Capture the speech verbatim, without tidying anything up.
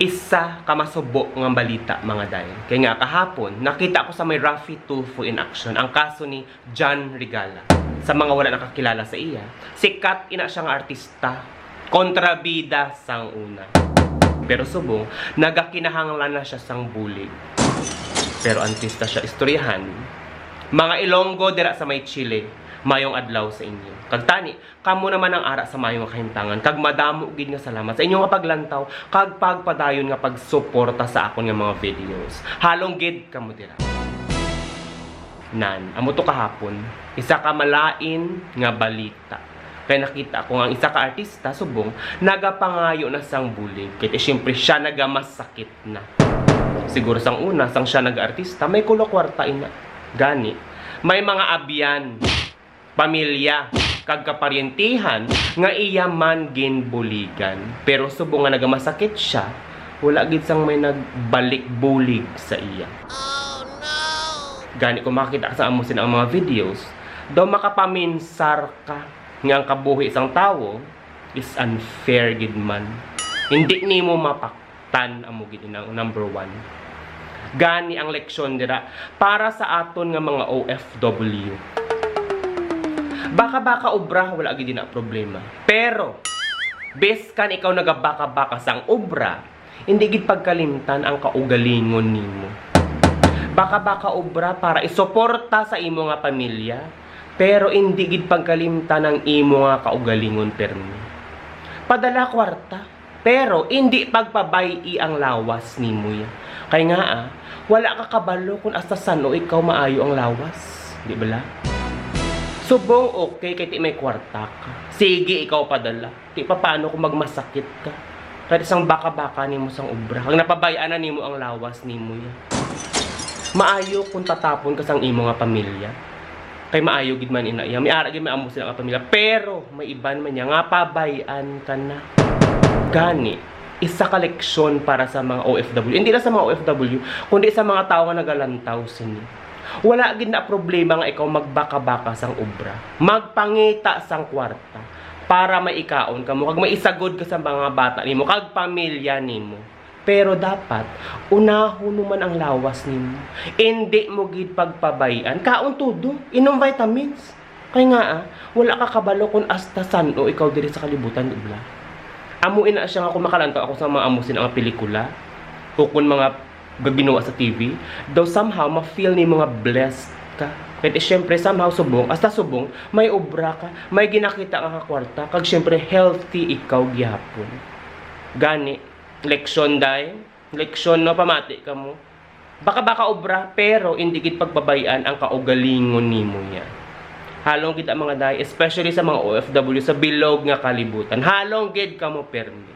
Isa ka masubo nga balita, mga day. Kay nga kahapon, nakita ko sa may Raffy Tulfo in action ang kaso ni John Regala. Sa mga wala nakakilala sa iya, sikat ina siya nga artista, kontrabida sang una. Pero subong, nagakinahanglan na siya sang bulig. Pero artista siya istoryahan. Mga Ilonggo dira sa may Chile, mayong adlaw sa inyo. Kag tani, kamo naman ang ara sa maayong kahimtangan, kag madamo gid nga salamat sa inyo nga paglantaw kag pagpadayon nga pagsuporta sa akon nga mga videos. Halong gid kamo dira. Nan, amo to kahapon, isa ka malain nga balita. Kay nakita ko nga ang isa ka artista subong nagapangayo na sang bulig. Kay siyempre siya nagamasakit na. Siguro sang una, sang siya nag-artista, may kulo kwarta ina. Gani, may mga abyan, pamilya, kag kaparyentihan nga iya man ginbuligan. Pero subong nga nagamasakit siya, wala gid sang may nagbalik bulig sa iya. Gani kung makakita ka sa amo sina ang mga videos, daw makapaminsar ka nga ang kabuhi sang tawo is unfair gid man. Hindi nimo mapaktan, amo gid inang number one. Gani ang leksyon dira para sa aton nga mga O F W. Baka-baka obra, wala gid na problema. Pero, biskan ikaw nagabaka-baka sang obra, hindi gid pagkalimtan ang kaugalingon nimo. Baka-baka obra para isuporta sa imo nga pamilya, pero hindi gid pagkalimtan ang imo nga kaugalingon permi. Padala kwarta, pero hindi pagpabay-i ang lawas nimo ya. Kay nga, ah, wala ka kabalo kung hasta san-o ikaw maayo ang lawas, di bala? Subong okay kay ti may kwarta ka. Sige, ikaw padala. Ti pa paano kung magmasakit ka? Kay sang baka-baka nimo sang obra, kag napabay-an na nimo ang lawas nimo ya. Maayo kung tatapon ka sang imo nga pamilya. Kay maayo gid man ina iya. May ara gid may amo sila nga pamilya. Pero may iban man niya nga pabay-an ka na. Gani, isa ka leksyon para sa mga O F W. Hindi lang sa mga O F W, kundi sa mga tao nga nagalantaw sini. Wala gid na problema nga ikaw magbaka-baka sang obra. Magpangita sang kwarta para may ikaon kamo kag may isagod ka sa mga bata nimo kag pamilya nimo. Pero dapat, unahon mo man ang lawas nimo. Indi mo gid pagpabay-an. Kaon tudo, inom vitamins. Kay nga, ah, wala ka kabalo kung hasta san-o ikaw diri sa kalibutan, di ba? Amo ina siya nga kung makalantaw ako sa mga amo sina nga pelikula, o kung mga gaginuwa sa T V, daw somehow ma-feel nimo nga blessed ka. Kay syempre, somehow subong, hasta subong, may obra ka, may ginakita nga kwarta, kag syempre, healthy ikaw gihapon. Gani, leksyon, day. Leksyon, no? Pamati ka mo. Baka-baka obra, pero hindi gid pagpabay-an ang kaugalingon nimo niya. Halong gid ang mga day, especially sa mga O F W sa bilog nga kalibutan. Halong gid kamo permi.